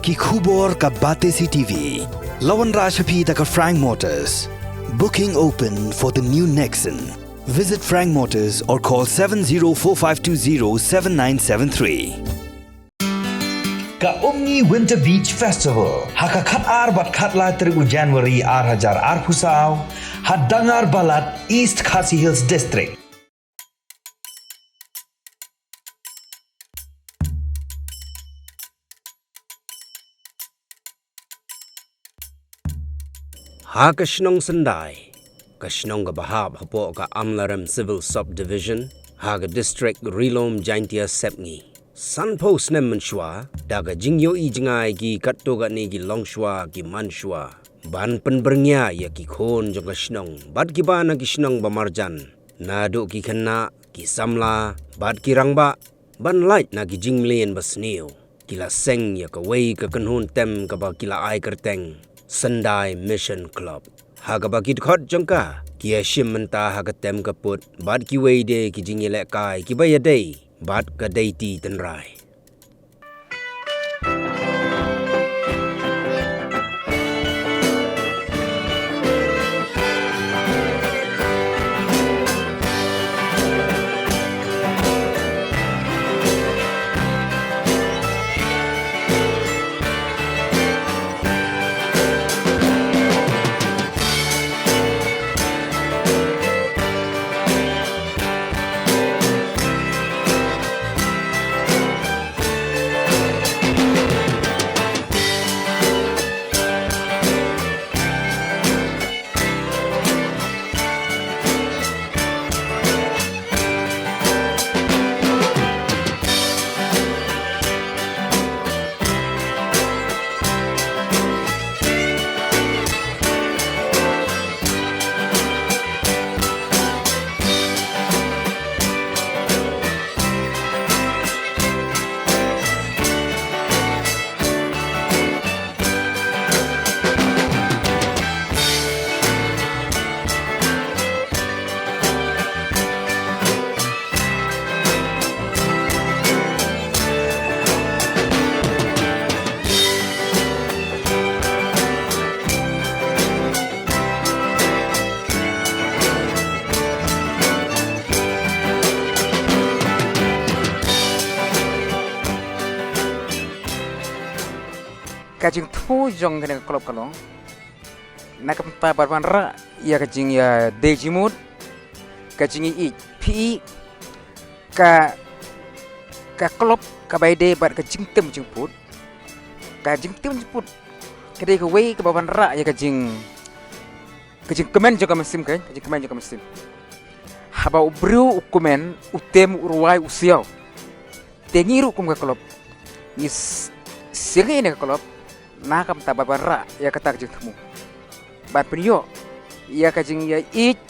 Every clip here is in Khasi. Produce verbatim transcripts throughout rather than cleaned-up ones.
Ki khubor ka Batesi T V. La wanrah sha phi da ka Frank Motors. Booking open for the new Nexon. Visit Frank Motors or call seven zero four five two zero seven nine seven three. Ka Umngi Winter Beach Festival ha ka khat ar bad khat lai tarik u January ar hajar arphew saw ha Dangar Balat, East Khasi Hills District. Ha ka shnong Sendai, ka shnong kaba hap hapoh ka Amlarem Civil Subdivision, ha ka district Rilum Jaintia Sepngi, sanphew snem mynshuwa, da ka jingïohi jngai ki katto katne ki longshuwa ki mansuwa ban pynbyrngia ïa ki khun jong ka shnong bad kiba na ki shnong ba marjan, naduh ki khynnah, ki samla bad ki rangbah, ban lait na ki jingmlien ba sniew, ki la seng ïa kawei ka kynhun tem kaba ki la ai kyrteng Sendai Mission Club, ha kaba ki dkhot jong ka ki ïashim bynta ha ka tem ka put bad kiwei de ki jingïalehkai kiba ïadei bad ka deiti tynrai. Ka jingthmu jong kane ka club ka long na ka bynta ban wanrah ïa ka jingïadei jingmut, ka jingïeit phi, ka, ka club kaba ïadei bad ka jingtem jingput, ka jingtem jingput ka dei kawei kaba wanrah ïa ka jing, ka jingkmen jong ka mynsiem, ka jingkmen jong ka mynsiem. Haba u briew u kmen, u tem, u rwai, u siaw, te ngi ruh kum ka club ngi s-, seng ïa kane ka club na ka bynta ban wanrah ïa kata ka jingthmu, ban pynïoh ïa ka jingïaieit,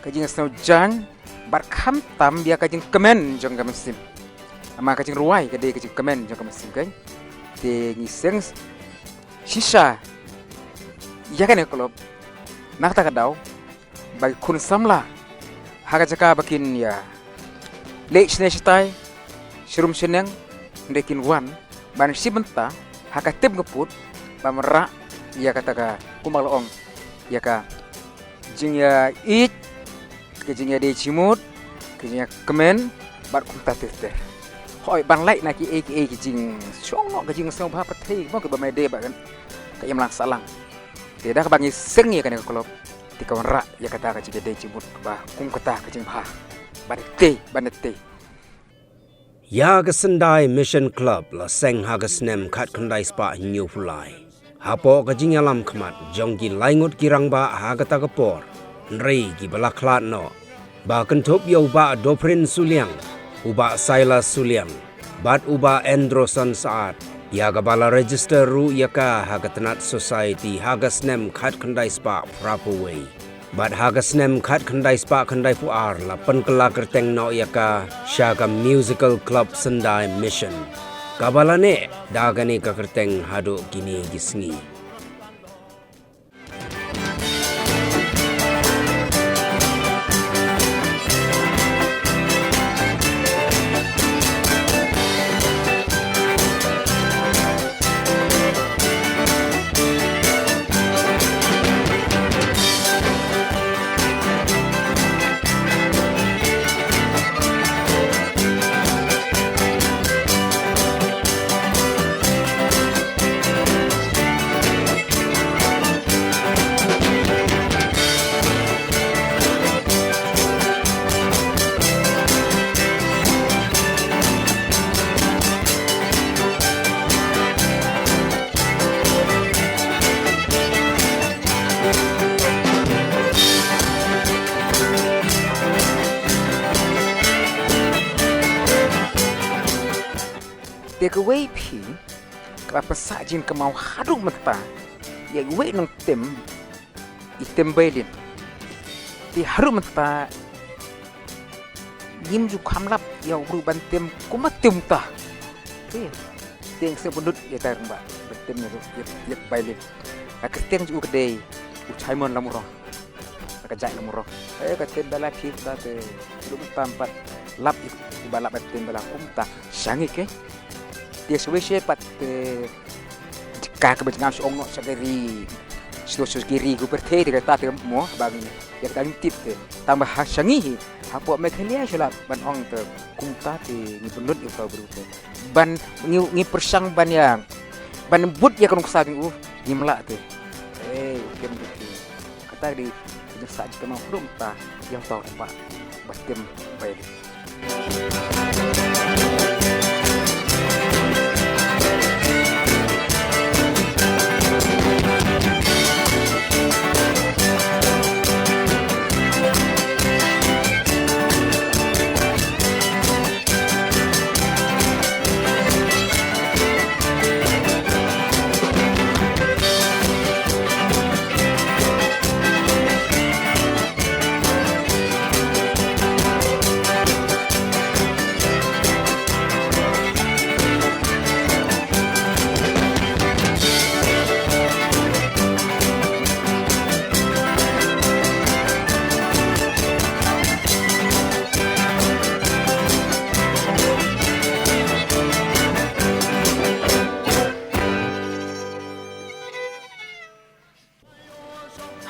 ka jingsngewjaiñ, bad khamtam ïa ka jingkmen jong ka mynsiem. Namar ka jingrwai ka dei ka jingkmen jong ka mynsiem, kan. Te ngi seng shisha ïa kane ka club na kata ka daw, ba ki khun samla ha ka jaka ba kin ïa leit shane shatai, sharum shaneng, hynrei kin wan ban shim bynta ha ka tem ka put ban wanrah ïa kata ka, kumba la ong, ïa ka jingïaieit, ka jingïadei jingmut, ka jingïakmen bad kumta ter ter. Hooid, ban lait na kiei kiei ki jingshong noh, ka jingsngewbha pyrthei mo, kaba ym dei bad ka imlang sahlang. Te da kaba ngi seng ïa kane ka club, te ka wanrah ïa kata ka jingïadei jingmut kaba kum kata ka jingbha. Ban tei, ban tei. Ïa ka Sendai Mission Club la seng ha ka snem khatkhyndai spah hynñiewphew lai, hapoh ka jingïalam khmat jong ki lai ngut ki rangbah ha kata ka por. Hynrei kiba la khlad noh, ba kynthup ïa u Bah Doprin Suliang, u Bah Silas Suliang, bad u Bah Androson Saat, ïa kaba la register ruh ïa ka ha ka tnat society ha ka snem khatkhyndai spah phraphew wei. Bad ha ka snem khatkhyndai spah khyndaiphew ar la pynkylla kyrteng noh ïa ka sha ka Musical Club Sendai Mission, kaba la neh da kane ka kyrteng haduh kine ki sngi. Te kawei phi kaba pynshah jingkynmaw haduh mynta ïa iwei i nongtem, i tem violin. Te haduh mynta ngim ju kham lap ïa u briew ban tem kumba tem uta. Te te nga sngewbha lut ïa uta rangbah ban tem ïa, ïa, ïa violin. Ka kyrteng jong u ka dei u Simon Lamurong. Ka jait Lamurong. Eh, ka tem bela phi ta te, ruh mynta pat lap ïa, ba lap ba tem bela kumta sha ngi ke. Te shuwa shuwa pat te, ka kaba jngai shu ong noh sha ka ri, shu shu ki ri ku pyrthei te kata te mo ba ngi ïa ka ngim tip te. Tang ba ha sha ngi hi, hapoh Meghalaya shu lah ban ong te kumta te, ngi pynlut ïa ka briew te. Ban ngi, ngi pyrshang ban ïa, ban bud ïa ka nuksa jong u, ngim lah te. Eh, u tem te. Kata ka dei ka jingshah jingkynmaw haduh mynta ïa uta u rangbah ba tem violin.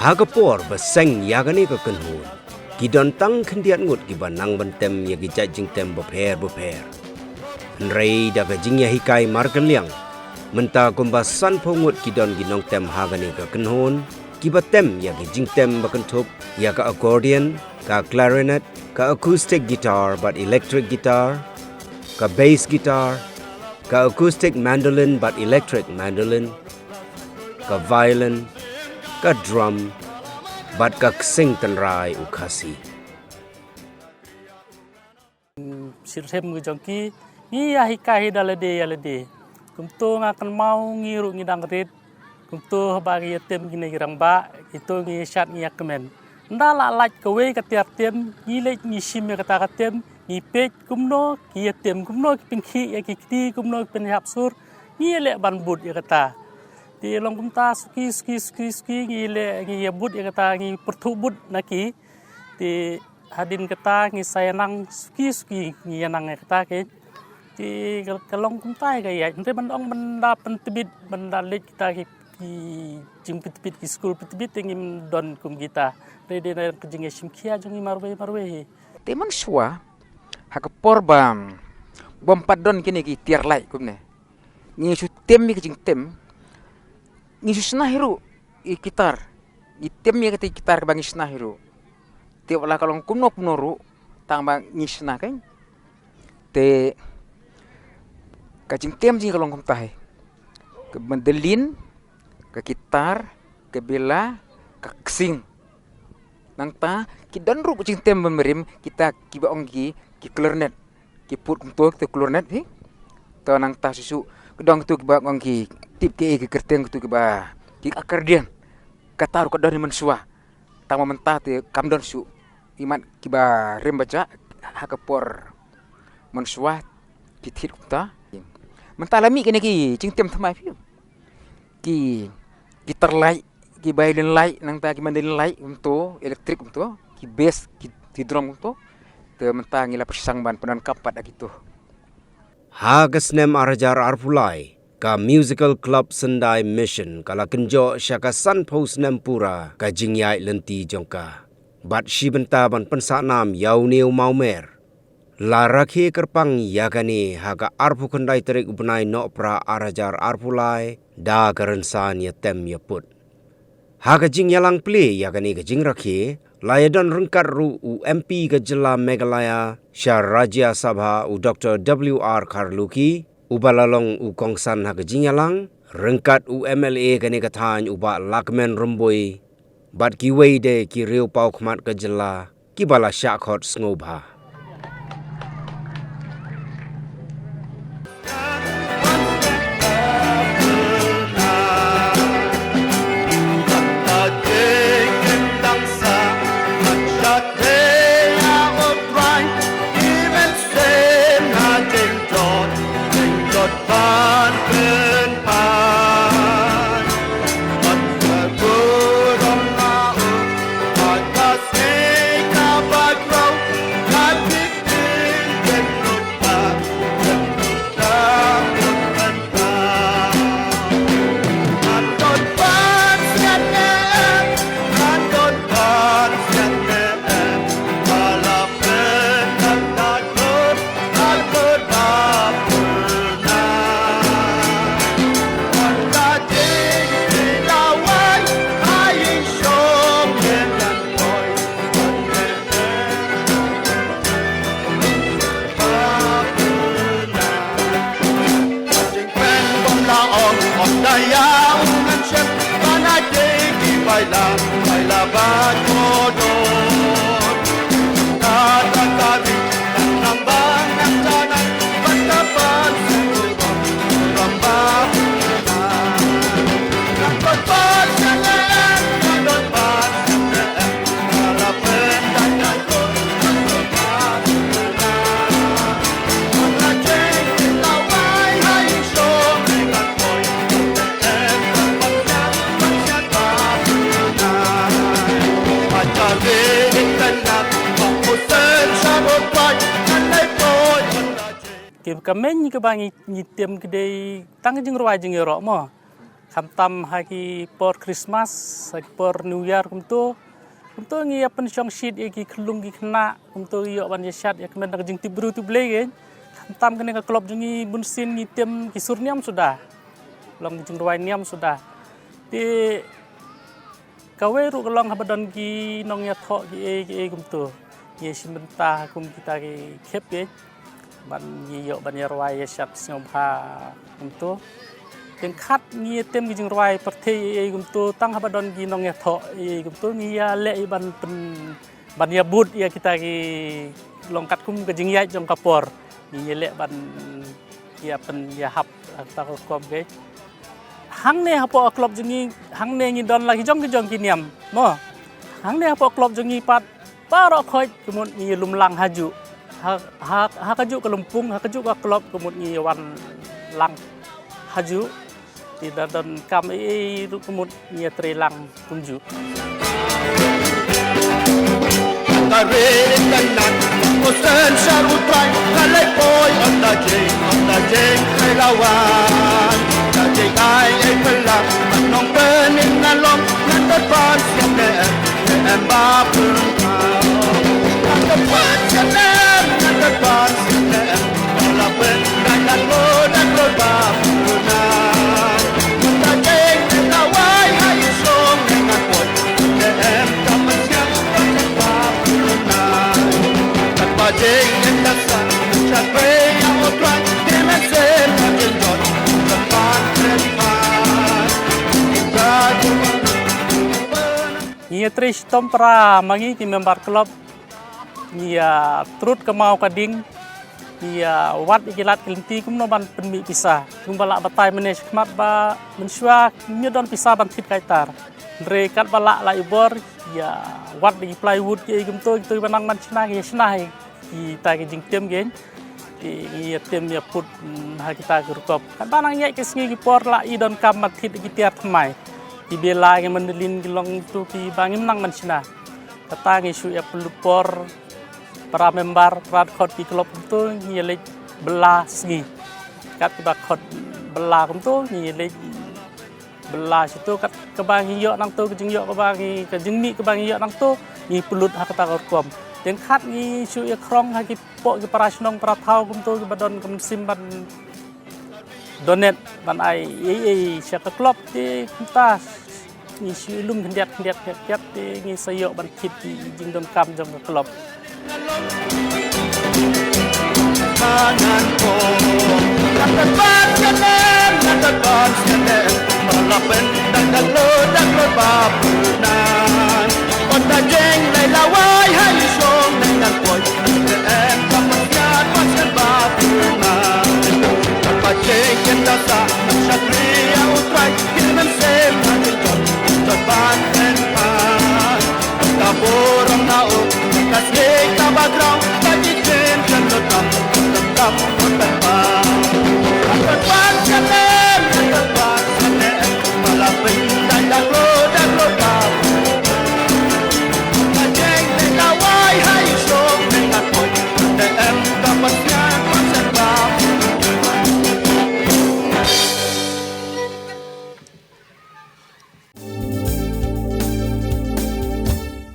Ha ka por ba seng ïa kane ka kynhun, ki don tang khyndiat ngut kiba nang ban tem ïa ki jait jingtem bapher bapher. Hynrei da ka jingïahikai markylliang, mynta kumba sanphew ngut ki don ki nongtem ha kane ka kynhun, kiba tem ïa ki jingtem ba kynthup ïa ka accordion, ka clarinet, ka acoustic guitar bad electric guitar, ka bass guitar, ka acoustic mandolin bad electric mandolin, ka violin, ka drum, bad ka ksing tynrai u Khasi. Shitrhem ka jong ki, ngi ïahikai hi da lade ïa lade. Kumto nga kynmaw ngi ruh ngi dang rit. Kumto haba ngi ïa tem kine ki rangbah, kito ngi ïa shad ngi ïa kmen. Ynda la lait kawei ka tiar tem, ngi leit ngi shim ïa kata ka tem, ngi peit kumno ki ïa tem, kumno ki pynkhih ïa ki kti, kumno ki pynïap sur, ngi ïa leh ban bud ïa kata. Te long kumta suki, suki, suki, suki, ngi leh, ngi ïa bud ïa kata, ngi pyrthuh bud na ki. Te hadien kata ngi sa ïa nang suki suki ngi ïa nang ïa kata ke. Te ka, ka long kumta ïa ka ïaid. Hynrei ban ong ban da pyntbit, ban da leit kita ki, ki jingpyntbit ki skul pyntbit te ngim don kum kita. Hynrei dei na ka jingïashim khia jong ngi marwei marwei hi. Te mynshuwa ha ka por ba bym pat don kine ki tiar light kumne, ngi shu tem ïa ka jingtem, ngi shu shna hi ruh ïa ki tar. Ngi tem ïa kata ki tar kaba ngi shna hi ruh. Te wat la ka long kumno kumno ruh, tang ba ngi shna kein. Te ka jingtem jong ngi ka long kumta hi. Ka mandolin, ka kitar, ka bela, ka ksing. Nangta ki don ruh ka jingtem ban rim kita kiba ong ki, ki clarinet. Ki put kumto kita clarinet hi. To nangta shisha ki don kito kiba ong ki, tip ki, ki kyrteng kito kiba, ki accordion. Kata ruh ka don hi mynshuwa. Tang ba mynta te kam don shuh. Imat kiba rim ba jah ha ka por mynshuwa ki thied kumta. Mynta la mih kine ki jingtem thymmai phi. Ki kitar light, ki violin light, nangta ki mandolin light kumto, electric kumto, ki bass, ki, ki drum kumto. Te mynta ngi la pyrshang ban pyndonkam pat ïa kito. Ha ka snem ar hajar arphew lai, ka Musical Club Sendai Mission ka la kynjoh sha ka sanphew snem pura ka jingïaid lynti jong ka. Bad shi bynta ban pynsah nam ïa une u mawmer, la rakhe kyrpang ïa kane ha ka arphew khyndai tarik u bnai Nohprah ar hajar arphew lai da ka rynsan ïa tem ïa put. Ha ka jingïalang plie ïa kane ka jingrakhe, la ïa don ryngkat ruh u M P ka jylla Meghalaya sha Rajya Sabha u Doctor W R Kharlukhi, uba la long u kongsan ha ka jingïalang, ryngkat u M L A kane ka thaiñ u Bah Lahkmen Rymbui, bad kiwei de ki riewpawkhmat ka jylla, kiba la shah khot sngewbha. Ki ka mei kaba ngi, ngi tem ki dei tang jingrwai jingïaroh mo. Khamtam ha ki por Christmas, ha ki por New Year kumto. Kumto ngi ïa pynshong shit ïa ki khyllung ki khynnah, kumto ïoh ban ïa shad ïa kmen da ka jingtip bru tip Blei kein. Khamtam kane ka club jong ngi bunsien ngi tem ki sur niam suda. Long ki jingrwai niam suda. Te kawei ruh ka long haba don ki nongïathoh ki ei ki ei kumto. Ngi shim bynta ha kum kita ki khep kein. Ban ngi ïoh ban ïa rwai ïa shad sngewbha kumto. Teng khat ngi ïa tem ki jingrwai pyrthei ei ei kumto tang haba don ki nongïathoh ei ei kumto ngi ïa leh ïa ban pyn, ban ïa bud ïa kita ki long katkum ka jingïaid jong ka por. Ngi ïa leh ban ïa pyn ïa hap ha kata ka rukom kein. Hangne hapoh ka club jong ngi, hangne ngi don la ki jong ki jong ki niam mo. Hangne hapoh ka club jong ngi pat baroh khoit kumut ngi lum lang hajuh. Ha, ha, ha kajuh ka lympung, ha kajuh ka club kumut ngi wan lang hajuh. Te da don kam ei ei ruh kumut ngi trei lang kumjuh. Ngi ïa trei shitom para ma ngi ki member club. Ngi ïa trud ka maw ka ding. Ngi ïa wad ïa ki lad ki lynti kumno ban pynmih pisa. Kumba lah batai mynne shakhmat ba mynshuwa ngim don pisa ban thied kaitar. Hynrei katba lah la i bor ïa wad ïa ki plywood ki ei kumto kito kiba nang ban shna ki ïa shna hi. Kita ki jingtem kein. Ki ngi ïa tem ïa put, mm, ha kita ki rukom. Katba nang ïaid ki sngi ki por lah i donkam ban thied ïa ki tiar thymmai. Ki bela ki mandolin ki long tu kiba ngim nang ban shna. Kata ngi shu ïa pynlut por para member, para dkhot ki club kumto ngi ïa leit bela sngi. Kat kiba khot bela kumto ngi ïa leit bela shito kat kaba ngi ïoh nangto ka jingïoh kaba ngi, ka jingmih kaba ngi ïoh nangto ngi pynlut ha kata ka rukom. Teng khat ngi shu ïa khrong ha ki poh ki para shnong para thaw kumto kiba don ka mynsiem ban donate ban ai ei ei sha ka club te kumta ngi shu lum khyndiat khyndiat khyndiat khyndiat te ngi sa ïoh ban thied ki jingdonkam jong ka club.